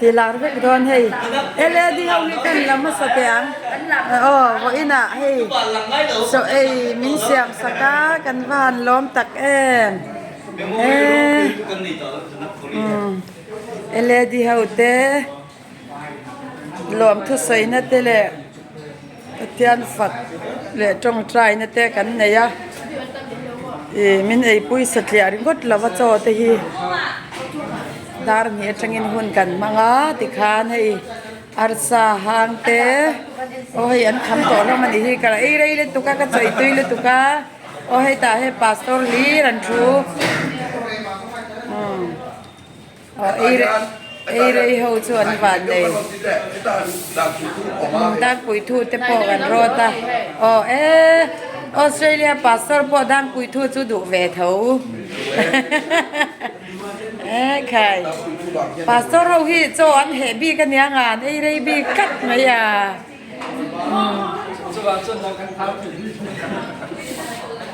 Ti lar vek dawn hei. LED ho hi kan la hmasa teh ang. Aw vawiin ah hei chaw ei min siam sak a kan va han lawm tak em. LED ho te lawm thusawi na te leh Pathian fak leh tawngtai na te kan nei a ih min eipui satliah ringawt lova chaw te hi dar hnih atangin hun kan hmang a tikhan hei arsa hang te aw hei an kham tawh hlawm a nih hi ka ei rei lutuk a ka chawi tui lutuk a aw hetah hei pastor hlir an thu umm. Ei rei ho chu an van nei. Dangpui thu te pawh kan rawt a. Aw e Australia pastor pawh dangpui thu chu duh ve tho. E khai. Pastor ho hi chaw an heh bik ania nga an ei rei bik tlat mai a.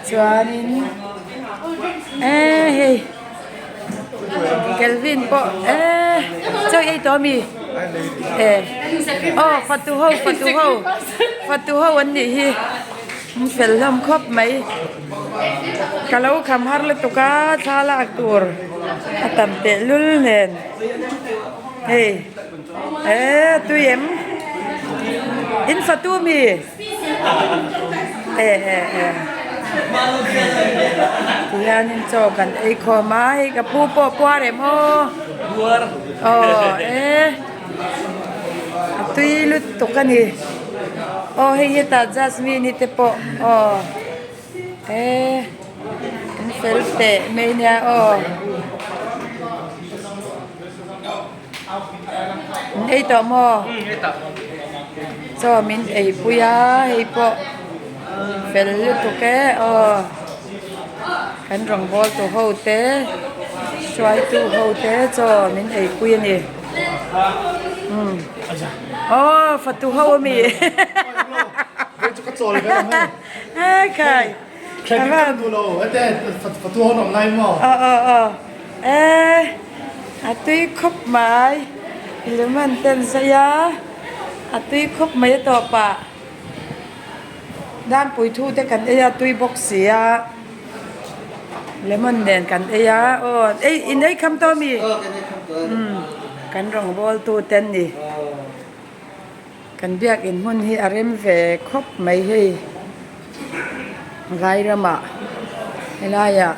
Chuanin e hei Kelvin pawh e chaw ei tawh ami e aw fatu ho fatu ho fatu ho an nih hi an fel hlawm khawp mai ka lo kham har lutuk a thla lak tur a tam tehlul nen hei. E tui em in fatu mi e e e tihianin chaw kan ei khawm a hei ka pu pawh puar em aw aw e a tui lutuk a ni aw hei hetah jasmine-i te pawh aw e an fel teh mai nia aw. Min ei tawh maw? Chaw min ei pui a hei pawh fel lutuk e aw kan rawngbâwl tu ho te hruaitu ho te chaw min ei pui a ni umm aw fatu ho a mi hekhai aw aw aw e a tui khawp mai lemon te an zai a a tui khawp mai a tawp ah danpui thu te kan ei a tui bawk si a lemon nen kan ei a aw ei in ei kham tawh ami umm kan rawngbâwl tu te an ni. Kan biakin hmun hi a rem ve khawp mai hei Vairamah helaiah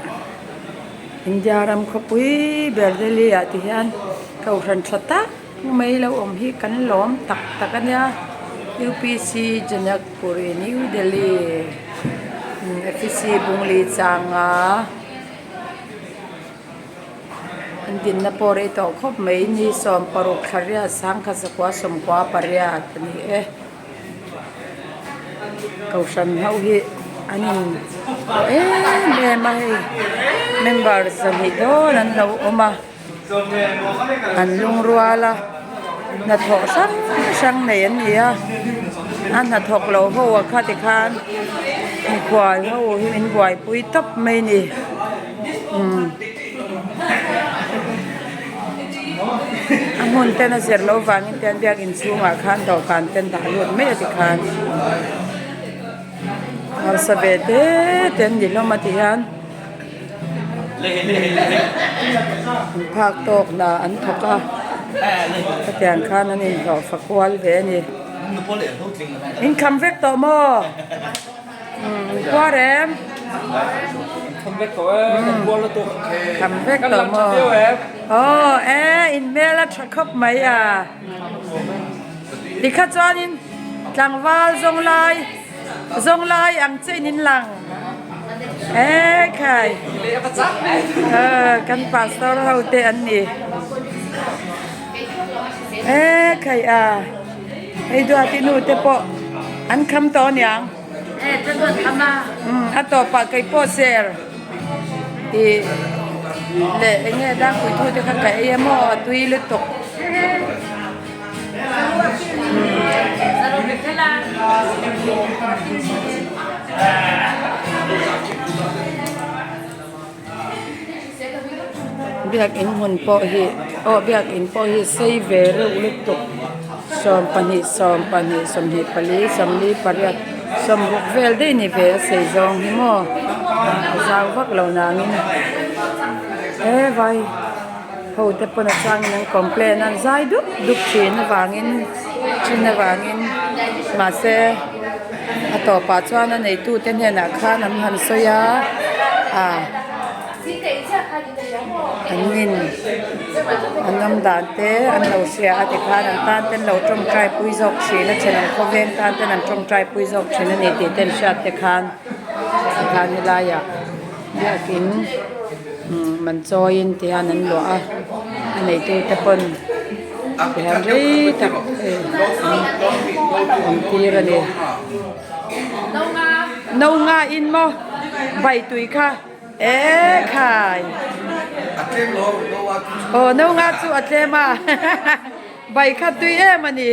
India ram khawpui ber Delhi ah ti hian kohhran tha tak mai lo awm hi kan lawm tak tak a nia UPC Janakpuri New Delhi F C Bungli changa. An dinna pawh rei tawh khawp mai ni 16 thla riat sangkhat zakua sawmkua pariat a ni e kohhran ho hi an in pawh em em a hei member zahnih dawn an lo awm a an lungrual a hnathawh hrang hrang nei an ni a a hnathawk lo ho ah kha tikhan mikhual ho hi min buaipui tawp mai a ni. A hmun ten a zir loh vangin te an biakin chhungah khan dawhkan te an dah lut mai a tikhan hausa ve te te an ni hlawm a tihian an phak tawk hna an thawk a hetiang khan an inhlawh fa kual ve a ni in kham vek tawh maw. Khuar em? Kham vek tawh e, kan bual lutuk. Kham vek tawh maw? Aw e, in hmel a tha khawp mai a. Tikha chuanin tlangval zawng lai, zawng lai ang che in in lang. E khai. Kan pastor ho te an ni. E khai a. Hei duati nu te pawh an kham tawh aniang. A tawpah kei pawh ser tih leh eng nge dangpui thu te kha ka ei a maw a tui lutuk. Biakin hmun pawh hi aw biakin pawh hi sei ve reuh lutuk sawmpahnih sawmpahnih sawmhnih pali sawmli pariat sawmruk vel daih ni ve a sei zawng hi maw a zau vak lo nangin he vai ho te pawn a changin an complain a an zai dup dup thin avangin thin avangin mahse a tawpah chuan a neitu te hnenah khan an han sawi a ah. An nin an awm dan te an lo hria a tikhan an tan te an lo tawngtai pui zawk thin a thenawm khawveng tan ten an tawngtai pui zawk thin a ni tih te an hriat te khan tikhan helaiah biakin umm man chawiin tihian an luah a a neitu te pawn tihian rei tak hei an awm tir a ni. No nga in maw bai tui kha. E khai. Aw no nga chu a tlem a. Bai kha tui em a ni.